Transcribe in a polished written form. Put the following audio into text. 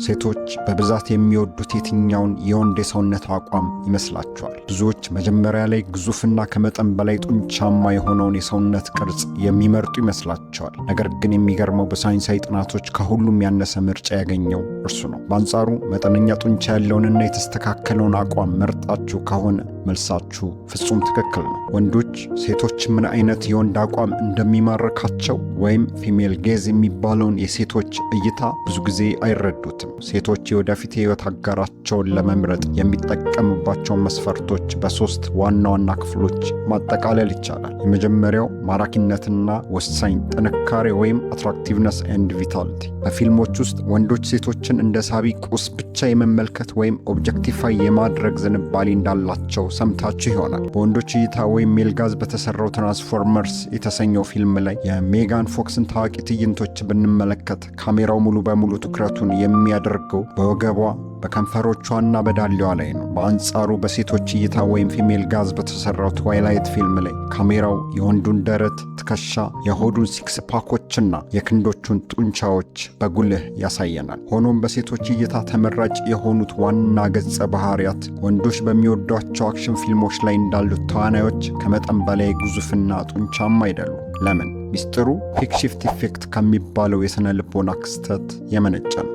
ሴቶች በብዛት የሚወዱት የትኛውን የወንድ የሰውነት አቋም ይመስላችኋል? ብዙዎች መጀመሪያ ላይ ግዙፍና ከመጠን በላይ ጡንቻማ የሆነውን የሰውነት ቅርጽ የሚመርጡ ይመስላቸዋል። ነገር ግን የሚገርመው በሳይንሳዊ ጥናቶች ከሁሉም ያነሰ ምርጫ ያገኘው እርሱ ነው። በአንጻሩ መጠነኛ ጡንቻ ያለውንና የተስተካከለውን አቋም መርጣችሁ ከሆነ መልሳችሁ ፍጹም ትክክል ነው። ወንዶች ሴቶች ምን አይነት የወንድ አቋም እንደሚማርካቸው ወይም female gaze የሚባለውን የሴቶች እይታ ብዙ ጊዜ አይረዱትም። ሴቶች የወደፊት የህይወት አጋራቸውን ለመምረጥ የሚጠቀሙባቸውን መስፈርቶች በሶስት ዋና ዋና ክፍሎች ማጠቃለል ይቻላል። የመጀመሪያው ማራኪነትና ወሳኝ ጥንካሬ ወይም attractiveness and vitality። በፊልሞች ውስጥ ወንዶች ሴቶችን እንደ ሳቢ ቁስ ብቻ የመመልከት ወይም objectify የማድረግ ዝንባሌ እንዳላቸው ሰምታችሁ ይሆናል። በወንዶች እይታ ወይም male gaze በተሰራው Transformers የተሰኘው ፊልም ላይ የሜጋን ፎክስን ታዋቂ ትዕይንቶች ብንመለከት ካሜራው ሙሉ በሙሉ ትኩረቱን የሚያደርገው በወገቧ፣ በከንፈሮቿና በዳሌዋ ላይ ነው። በአንጻሩ በሴቶች እይታ ወይም female gaze በተሰራው Twilight ፊልም ላይ ካሜራው የወንዱን ደረት፣ ትከሻ፣ የሆዱን six pack ኦችና የክንዶቹን ጡንቻዎች በጉልህ ያሳየናል። ሆኖም በሴቶች እይታ ተመራጭ የሆኑት ዋና ገጸ ባህሪያት ወንዶች በሚወዷቸው action ፊልሞች ላይ እንዳሉት ተዋናዮች ከመጠን በላይ ግዙፍና ጡንቻማ አይደሉም። ለምን? ሚስጥሩ peak shift effect ከሚባለው የሥነ ልቦና ክስተት የመነጨ ነው።